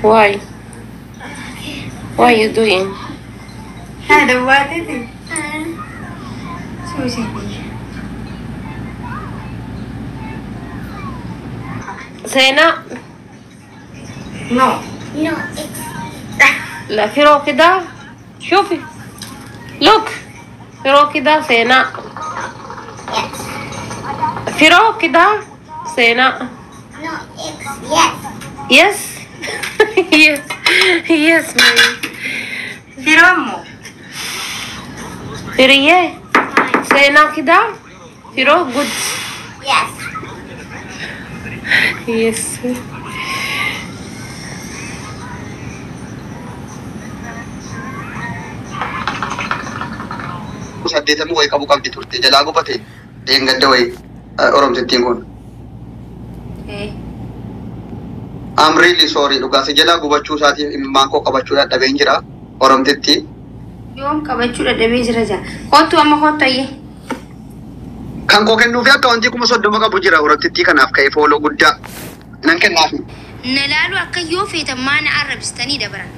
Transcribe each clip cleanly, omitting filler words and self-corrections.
Why? Why you doing? Haadha waateeti. Suusii. Seenaa. No. No, it's لا، firoo كده، شوفي، look، firoo كده seenaa. Yes. Firoo كده seenaa. No, it's yes. Yes, my Firoo immoo. Firiyyee, seenaa كده firoo good. Yes. Yes. 80 wayii qabu qabdi turte, jalaa gubate deengadda wayii oromtittiin kun. I'm really sorry, dhugaa si jalaa gubachuu isaatiif imimmaan koo qabachuu dadhabeen jira oromtitti. Yoom qabachuu dadhabee jira jaa. Kottu, amma kottu ayyee. Kan koo kennuufi akka wanti 30,000 qabu jira oromtittii kanaaf ka'ee follow guddaa nan kennaafi. Na laalu akka yoo feetan maa na arrabsitanii dabaran.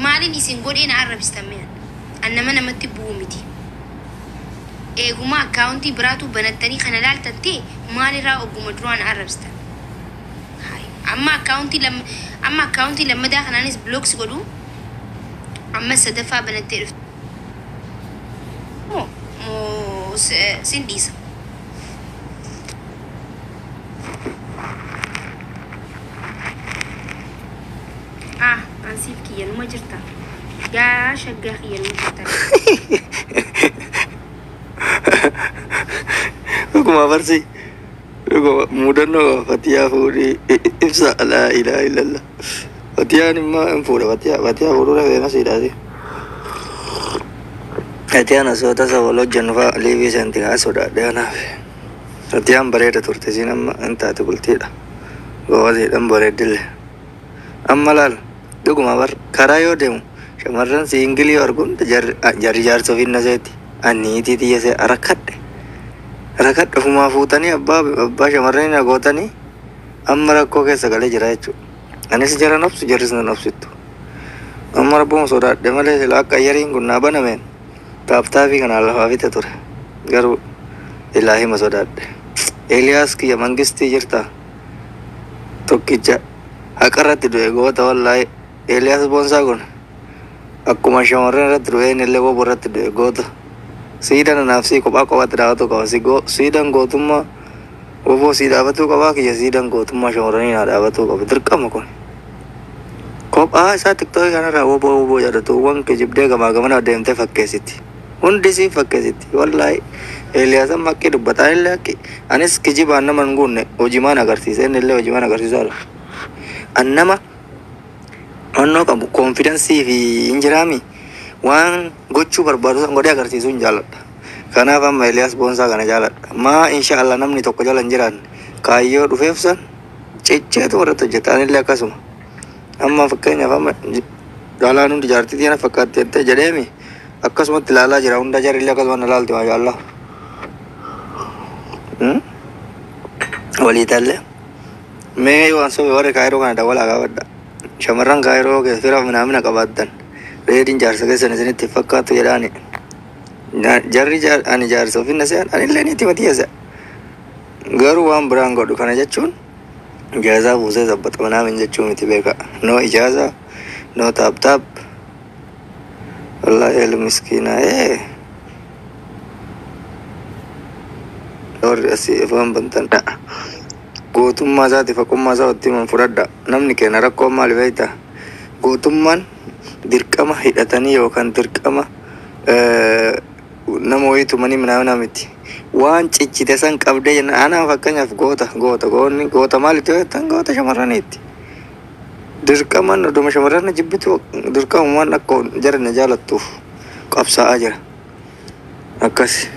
Maaliin isin godhee na arrabsitan mi'a? An nama namatti bu'u miti. Eeguma akkaawuntii biraatu banattanii kana laaltan ta'e maalirraa ogguma duraa na arrabsitan? Hayi. Amma akkaawuntii lammadaa kanaanis block godhu, amma sadaffaa banattee dhufte. Moo moo sin dhiisa. Ah, ansiif kiyya numa jirta. Yaa shaggaa kiyya numa jirta. Dhuguma barsi. Dhuguma mudannoo Fatiyaa fuudhii ibsa, laa ilaaha illallah. Fatiyaan immoo hin fuudha, Fatiyaa fuudhuu dhabee masiidhaati. Fatiyaan osoo tasa wal hojjennu fa'a liivii seenti kaa sodaadhe kanaaf. Fatiyaan bareeda turte, isiin amma hin taate bultiidha. Goobaziidhaan bareeddillee. Amma laal, dhuguma bar karaa yoo deemu shamarran single arguun jarri jaarsa ofiin na seeti. Anniitii xiyya see rakkadhe. Rakkadhe, ofumaa fuutanii abbaa shamarranii na gootanii amma rakkoo keessa galee jira jechuudha. Anis jara nobsu, jarris na nobsittu. Amma rabbuma sodaadhe malee sila akka ayyariin kun naa banameen tap tapii kanaan lafaa fixe ture. Garuu ilaahima sodaadhe. Eeliyaas kiyya mangistii jirta. Tokkicha haqa irratti du'e, goota wallaahi. Eeliyaas Boonsaa kun akkuma shamarran irratti du'e inni illee wobo irratti du'e, goota. Siidaan anaaf sii kophaa kophaatti dhaabatu qaba. Siidaan gootummaa woboo sii dhaabatuu qabaa, kiyya siidaan gootummaa shamarranii naa dhaabatuu qaba. Dirqama kun. Kophaa isaa TikTokii kanarraa woboo woboo jedhatuuwwan kijibdee gamaa gamana deemtee fakkeessiti. Hundi sii fakkeessiti. Wallaahi Eeliyaas amma akki dubbataa illee akki anis kijibaan nama hin guunne hojimaan agarsiisa, inni illee hojimaan agarsiisaadha. An nama onnoo qabu, confidence fi hin jiraami, waan gochuu barbaadu san godhee agarsiisuu hin jaaladha. Kanaaf amma Eeliyaas Boonsaa kana jaaladha. Maa insha Allah namni tokko jala hin jiraanne kaayyoo dhufeef san cicheetu irratti hojjeta. Anillee akkasuma. Amma fakkeenyaaf amma jaalaan hundi jaartii tiyana fakkaatti jettee jedheemi akkasumatti ilaalaa jira, hunda jarillee akkasuma na laalti, maasha Allah. Walii tallee. Mee waan sobe warri Kaayiroo kana dawwalaa gaafadha. Shamarran Kaayiroo keessa fira minaamina qabaattan reediin jaarsa keessan isinitti hin fakkaatu jedhaani. Jarri ani jaarsa ofiin na se'an, anillee niitii matiyya se'a. Garuu waan biraan godhu kana jechuun ijaazaa buusee sabbata manaamin jechuu miti, beeka. No ijaazaa, no tap tap. Wallaahi elu miskiina ee. Warri asii afaan bantan gootummaa isaatiif haqummaa isaa watti himan fudhadha. Namni keenya rakkoon maali beektaa? Gootummaan dirqama hidhatanii yookaan dirqama nama wayii tumanii minaamina miti. Waan cichite san qabdee jenna, anaa fakkeenyaaf goota goota goonni goota maalitti yoo jettan goota shamarraniitti. Dirqamaan oduma shamarran jibbitu dirqamumaan akka jara na jaalattuuf qabsaa'aa jira. Akkas.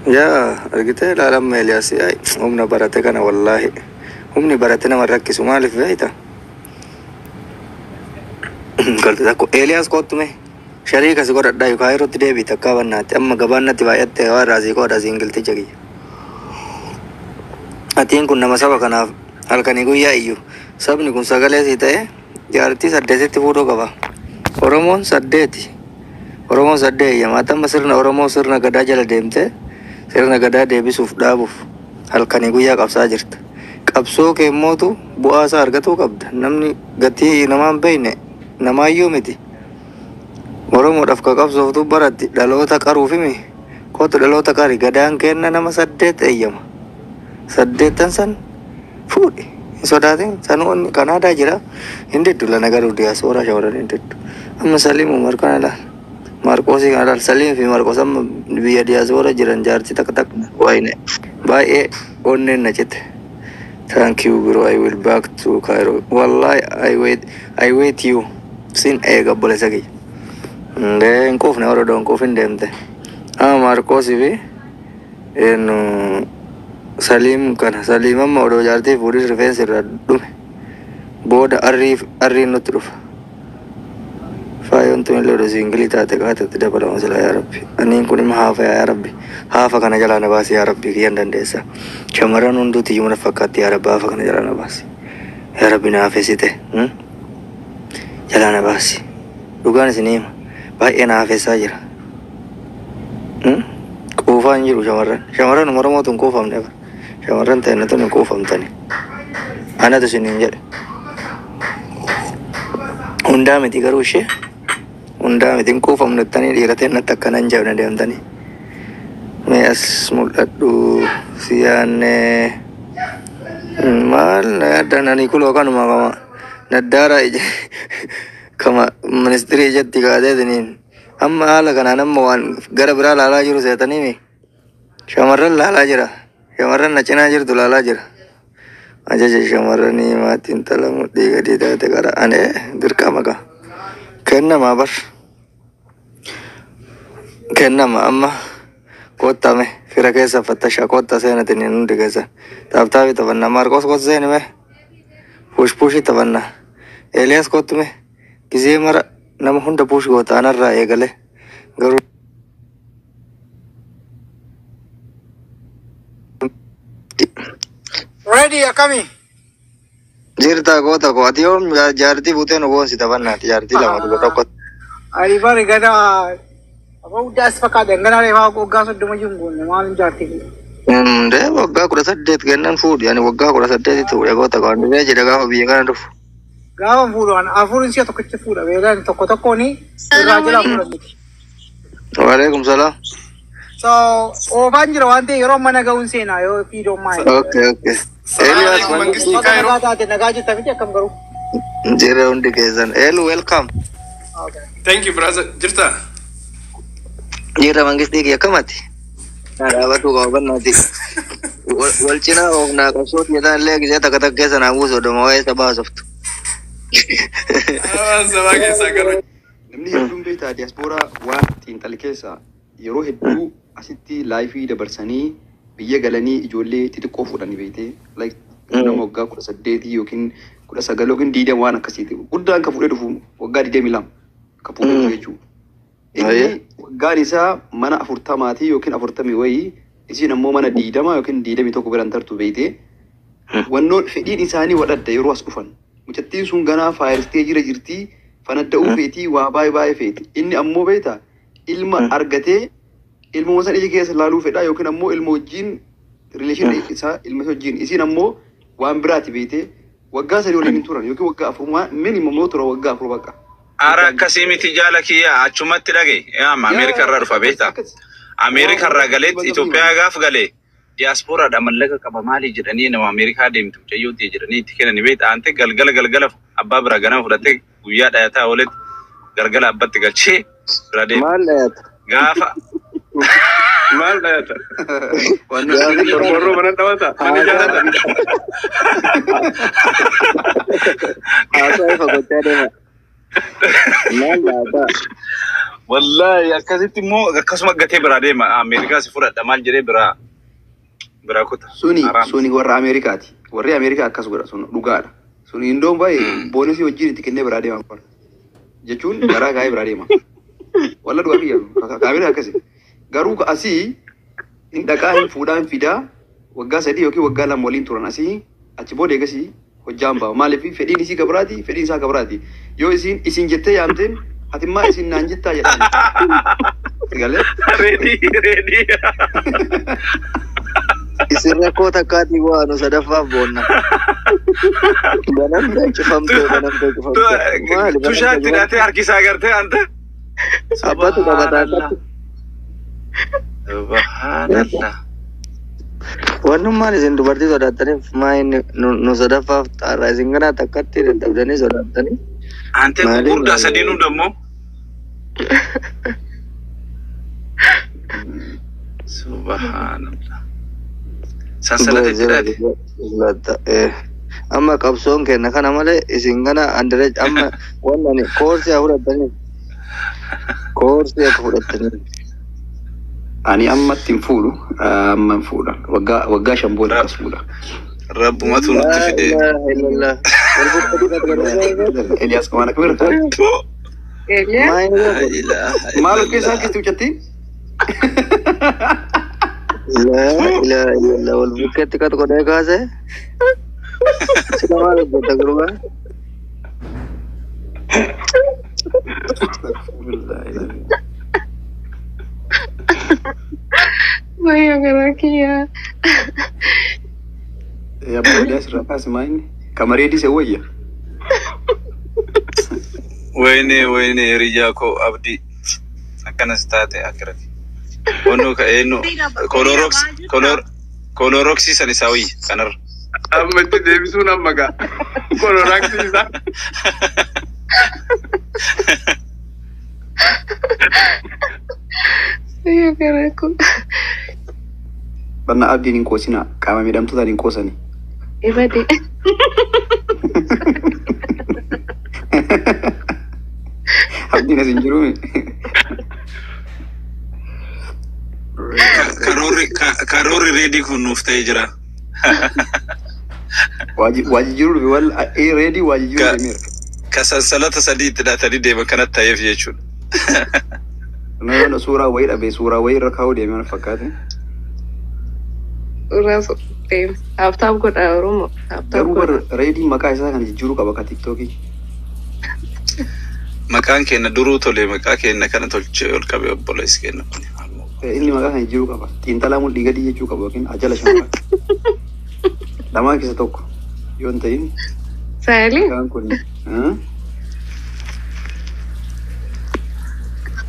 Yaa argitee ilaalamma Eeliyaas humna barate kana, wallaahi humni barate nama rakkisu, maaliif beekta? Galte tokko Eeliyaas kottume shariika si godhadhaa yookaan yerootti deebii takkaa bannaatti amma gabaan natti baay'atte waa irraa sii qooda singilticha kiyya. Atiin kun nama saba kanaaf Halkanii guyyaa iyyu. Sabni kun sagalee sii ta'e jaartii saddeetitti fuudhuu qaba. Oromoon saddeeti. Oromoon saddeet eeyyama. Amma sirna Oromoo, sirna gadaa jala deemtee sirna gadaa deebisuuf dhaabuuf halkanii guyyaa qabsaa jirta. Qabsoo kee mootu bu'aa isaa argatuu qabda. Namni gatii namaa hin beekne namaayyuu miti. Oromoodhaaf ka qabsooftu baratti dhaloota qaruuf himi. Kootu dhaloota qari, gadaan kenna nama saddeet eeyyama. Saddeettan san fuudhi. Hin sodaatin, sanuu inni Kanaadaa jira. Hin diddu lana garuu diyaaspooraa shamarran hin diddu. Amma Saliim Umar kana laal. Maarqoosii kana laal. Saliim fi Maarqoos amma biyya diyaaspooraa jiran jaartii takka takka wayne. Baay'ee onneen na cite. Thank you, bro. I will back to Cairo. Wallahi, I wait you. Sin eega, obboleessa kiyya. Ndee hin quufne, warra doon quufin deemte. Amma Maarqoosii fi eenyu Saliim kana, Saliim amma odoo jaartii fuudhii rifeensi irraa dhume. Booda arrii arriin nutti dhufa. Faayoon tun illee odoo single taate qaatetti dabalama silaa, yaa Rabbi. Aniin kun ima haafa, yaa Rabbi. Haafa kana jalaa na baasi, yaa Rabbi, kiyyan dandeessa. Shamarran hunduu tiyyuma na fakkaatti, yaa Rabbi, haafa kana jalaa na baasi. Yaa Rabbi, na hafeessite. Jalaa na baasi. Dhugaan isin hima. Baay'ee na hafeessaa jira. Quufaa hin jiru shamarran. Shamarran Oromootu hin quufamne bara. Shamarran ta'e tun hin quufamtani. Anatu isiniin jedhe. Hundaa miti garuu ishee. Hundaa miti, hin quufamnu jettanii dhiira ta'e natti akkana hin jabne deemtanii. Mee as mul'adhu si yaannee. Maal na yaaddan? Ani kuloo kanuma kama naddaara ija kama ministirii ijatti kaateetiniin. Amma haala kanaan amma waan gara biraa laalaa jiru seetanii shamarran laalaa jira. Shamarran na cinaa jirtu laalaa jira. Ajaja shamarranii maatiin intala mudhii gadi taate qara ane dirqama gaa. Kennamaa bar. Kennama amma kottame fira keessa fattashaa kotta seenatin hundi keessa. Tap tapii taphannaa. Maarqos kottu seenime. Push pushii taphannaa. Eeliyaas kottume. Gizee mara nama hunda push goota anarraa eegale. Garuu Ready, akkami? Jirta, goota ko, ati yoom jaartii buutee nu boonsi taphannaati jaartii lama dhuga tokko. Ani bari gana abaa guddaa as fakkaata. Ganaa reefaa waggaa 30 jiru goone maal jaartii fi. Ndee waggaa 18 kennan fuudhi, ani waggaa 18tti fuudhe, goota ko, ani jedha gaafa biyya kana dhufu. Gaafa fuudhu an afurin si'a tokkichi fuudha, beelaan tokko tokkoon irraa jalaa fuudha miti. Waalaikum salaam. So oofaan jira waan ta'eef yeroo mana ga'uun seenaa yoo fiidoon maayii. Okay. Salaam Elias. alaikum, Mangistii Bakka Kaayiroo. nagaa taate, nagaa jirta miti, akkam garuu? Jira hundi keessan. Elu, welcome. Okay. Thank you, brother. Jirta? Jira, Mangistii kiyya, akkamati? Dhaabatu qaba bannaati. Wal cinaa oofnaa qabsoo jedhan illee gisee takka takka keessa naa buusu oduma waa'ee sabaa haasoftu. Waan sabaa keessaa galu. Namni hedduun beektaa diyaaspooraa waan xiinxali keessa yeroo hedduu asitti life dabarsanii biyya galanii ijoollee xixiqqoo fuudhanii beektee, like nama waggaa 18 yookiin 19 yookiin 20 waan akkasiiti. Guddaan kan fuudhee dhufu waggaa 22 kan fuudhee dhufu jechuudha. Inni waggaan isaa mana 40maatii yookiin 40 wayii, isiin ammoo mana 20 yookiin 21 biraan tartu beektee. Wannoon fedhiin isaanii wadhadda yeroo as dhufan. Mucattiin sun ganaa faayirtee jira jirtii, fanadda'uu feetii, waa baay'ee baay'ee feeti. Inni ammoo beektaa ilma argatee ilma san ija keessa laaluu fedha yookiin ammoo ilma wajjin relation isaa ilma isa wajjin, isiin ammoo waan biraati beektee, waggaa 3 waliin hin turan yookiin waggaa 4 minimum yoo tura waggaa 4 bakka. Ara akkasii miti, jaala kiyya, achumatti dhage. Yaama Ameerika irraa dhufa beektaa. Ameerika irraa galeetti Itoophiyaa gaaf galee diyaaspooraadha mallaqa qaba maali jedhanii nama Ameerikaa deemtu mucayyootti jedhanii itti kennanii beektaa. Ante galgala galgala abbaa biraa ganama fudhatee guyyaa dhayataa ooletti galgala abbatti galchee bira deema. Maal dhayata? Gaafa Maal dhayata? Qorqoorroo mana dhawata? Mana jaalata? Haasaa ifa gochaa deema. Maal dhayata? Wallaahi akkasitti immoo akkasuma gatee biraa deema. Ameerikaa si fudhadha maal jedhee biraa biraa kuta. Suni Haraam. suni warra Ameerikaati. Warri Ameerikaa akkas godha, sun dhugaadha. Suni indoon baay'ee bonusii wajjin itti kennee biraa deema. Jechuun garaa gaa'ee biraa deema. Walla dhugaa kiyya ka Ameerikaa akkasi. Garuu ka asii hin dhaqaa, hin fuudhaa, hin fidaa, waggaa 3 yookiin waggaa 2 waliin turan asii. Achi booda eegasii hojjaan ba'a. Maaliif fedhiin isii gabraati, fedhiin isaa gabraati. Yoo isiin isin jettee yaamteen atimmaa isin naan jettaa jedhaan. Galee? Reedii reedii. Isin rakkoo takkaatii bu'aa nu sadaffaaf boonna. Banamtee cufamtee banamtee cufamtee. Maali Tushaatti banamtee hidhatee harkisaa agartee anta. Abbatu qabataa Subhanallah. Subhanallah. Wannummaan isin dubartii sodaattaniif maa inni nu sadaffaaf xaarraa isin ganaa takkatti dadhabdanii sodaattanii. Ante Maaliif gurguddaa sadiinuu dammoo. Subhanallah. Sansalata itti hidhate. Amma qabsoon kenna kana malee isin gana andire amma wannan koorsii haa fudhattaniif. Koorsii akka fudhattaniif. Ani ammatti hin fuudhu. Amma hin fuudha. Waggaa 5 booda akkas fuudha. Rabbumatu nutti Laa fide. ilaaha illallah. Wal bukkee Eliyaas waan akka bira. Eeyyee. Maa inni Laa godhu? ilaaha Maal of keessaa illallah. harkisti mucattiin? Laa ilaaha illallah. Wal bukkeetti qad godhee kaase. Sila maal hojjeta gurbaa? Wayyo garaa kiyyaa. Abbaa Eliyaas irraa kaase maa inni? Kamareedii se wayya. Wayne wayne hiriyyaa koo abdii akkanas taate akkirati. Wannoo ka eenyu koloroksii san isaa wayya kanarra. Amma itti deebisuun amma gaa. Koloraaksii isaa. Wayyo garaa koo. Bannaa abdiin hin qoosinaa. Qaama miidhamtootaan hin qoosani. Ibade. Abdiin as hin jiruumi. Karoorri reedii kun nuuf ta'ee jira. Waa jijjiiruu dhufe wal reedii waa jijjiiruu deemeera. Ka sansalata sadii itti hidhatanii deeman kanatti ta'eef jechuudha. Nama suuraa wayii dhabe suuraa wayii irra kaa'uu deemee na fakkaate. Suuraa deema. Taaptaap godha Oromoo. Taaptaap Garuu godha. bar reediin maqaa isaa kana jijjiiruu qaba ka tiktookii. Maqaan keenya duruu tole maqaa keenya kana tolchee ol qabee obboleessi keenya kun. Inni maqaa kana jijjiiruu qaba. Xiinxalaa mul'ii gadii jechuu qaba yookiin ajala shamaraa. Lamaan keessa tokko yoo hin ta'in Saalee. maqaan kun.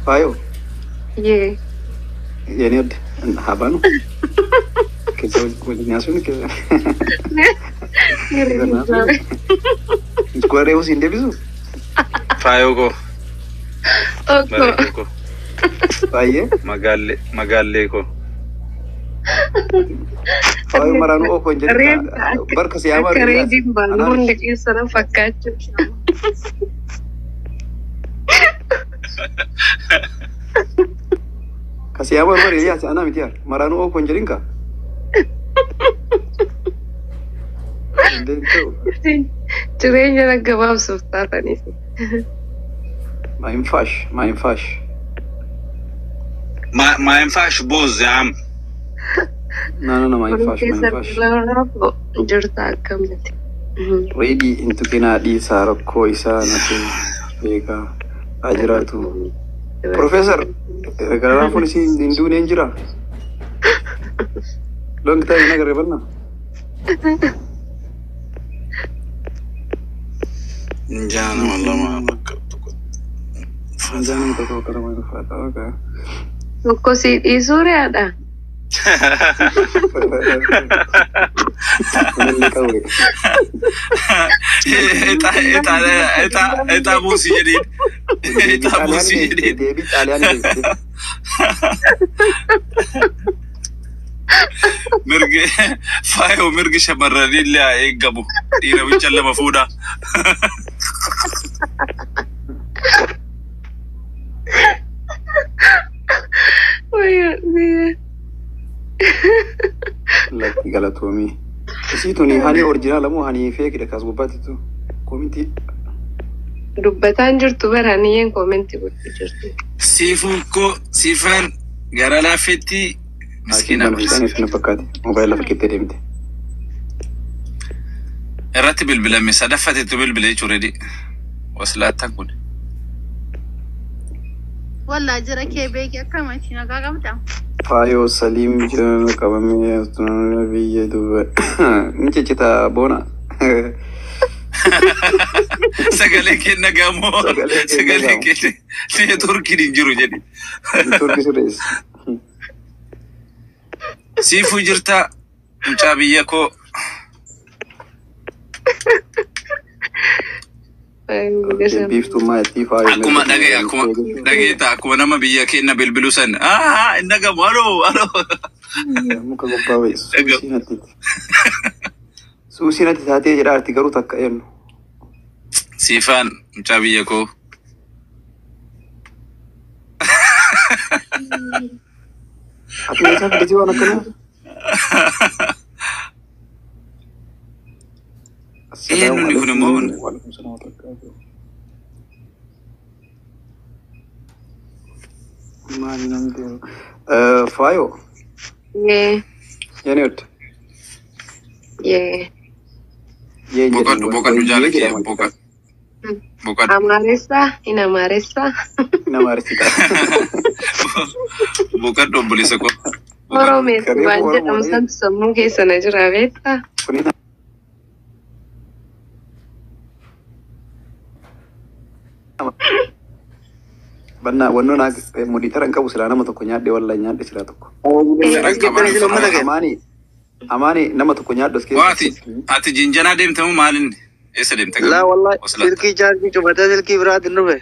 Faayoo Yee. yeni adda haa baanu. Keessa waliin haasuun keessa. Kun reefu siin deebisu? Faayoo koo Tokko. bareeduu koo Baay'ee. magaallee magaallee koo. Faayoo maraanuu ookoo hin Reefu jedhu. Barka siyaamaa akka reediin baanu hundi keessa na fakkaachuu. Ka siyaamaa bara Eliyaas anaa miti yaar. Maraanuu ookoo hin jedhin ka. Jireenya na gabaabsuuf taataniif. ما ينفعش ما ينفعش. ما ينفعش بوز يا عم. No no no ما ينفعش ما ينفعش. Jirta akkamiti. Reedii hin tuqinaa dhiisaa rakkoo isaa natu beekaa haa jiraatu. Profeesar garaan kun isin hin duune hin jira. Long time hin agarre bal'aa. Injaa nama lama bakka tokko. Injaa nama tokko bakka lama ulfaata. Okay. Tokko si dhiisuu re'aadha. Kunillee qawwee. Ixaa buusii jedheen. Ixaa buusii jedheen. Deebii xaaliyaanii deebiste. Mirgi faayoo mirgi shamarranii illee haa eegamu. Dhiira bicha lama fuudha. Lakki galatoomii. Isii tuni hani original moo hani fake dha kaas gubbaatti tu. Koomintii Dubbataan jirtu bara niyyeen koomentii godhu jirtu. Siifuun koo siifaan gara laafetti miskiina mana fincaanii na fakkaate. Moobaayil lafa keettee deemte. Irratti bilbilame sadaffateetu bilbile jechuudha. Waslaattaan kun. Wallaa jira kee beeki akkamati nagaa qabda. Faayoo Saliim jedhamu qabamee biyya duuba. Ni ciccita boona. Sagalee kenna gamoo. Sagalee kenna neetworkiin hin jiru jedhi. Neetworkii sirreessi. Siifuu jirta mucaa biyya koo. Biiftummaa itti faayoo. Akkuma dhagaye akkuma dhageeta akkuma nama biyya keenya bilbilu san. Ah hin dhagamu aloo aloo. Muka gubbaa ba'i. Suusii natti. Suusii natti taatee jedha arti garuu takka eenyu. Siifaan mucaa biyya koo. Ati eessaa fidete waan akkanaa? Eenyuun kun immoo Maali namni deemu? Faayoo. Yee. Yeni hodha. Yee. Yee Boqodhu boqodhu jaala kee boqodhu. Boqodhu. Amaaressaa hin amaaressaa. Hin amaaressita. Boqodhu obboleessa koo. Oromeessi waan jedhamu santu sammuu keessa na jira beektaa? Bannaa wannoo naa modiitara hin qabu silaa nama tokko nyaadhe wallahi nyaadhe silaa tokko. Amaani amaani nama tokko nyaadhu as keessa. Waati ati jinjanaa deemtamu maalin eessa deemta? Laa wallahi silkii chaarjii cufatee silkii biraatiin dhufe.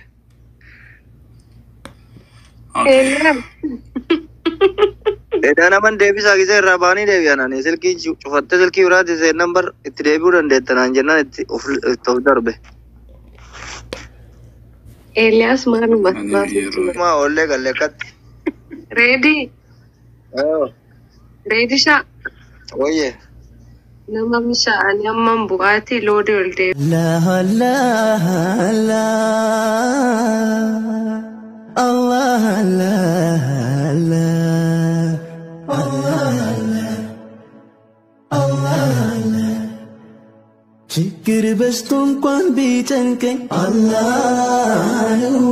Edaa naman deebisaa gisee irraa ba'anii deebi'an ani silkii cufattee silkii biraatiin seennan bar itti deebi'uu dandeetta naan jennaan itti of darbe. Eeliyaas maaluma baasuutti. Maa oollee galle akkatti. Reedii. Reedishaa. Oyyee. Nama bishaan amman bu'aati loodii ol deebi'u. Allah Allah Allah Allah Allah Allah Allah ችግር በዝቶ እንኳን ቢጨንቀኝ አላህ ነው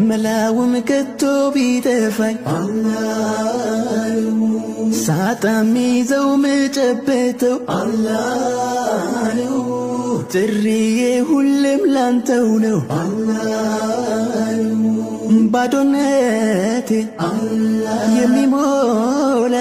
መላውም ከቶ ቢጠፋኝ አላህ ነው ሳጣ ሚይዘው ምጨብጠው አላህ ነው ጥሪዬ ሁሌም ላንተው ነው አላህ ነው ባዶነቴ የሚሞላ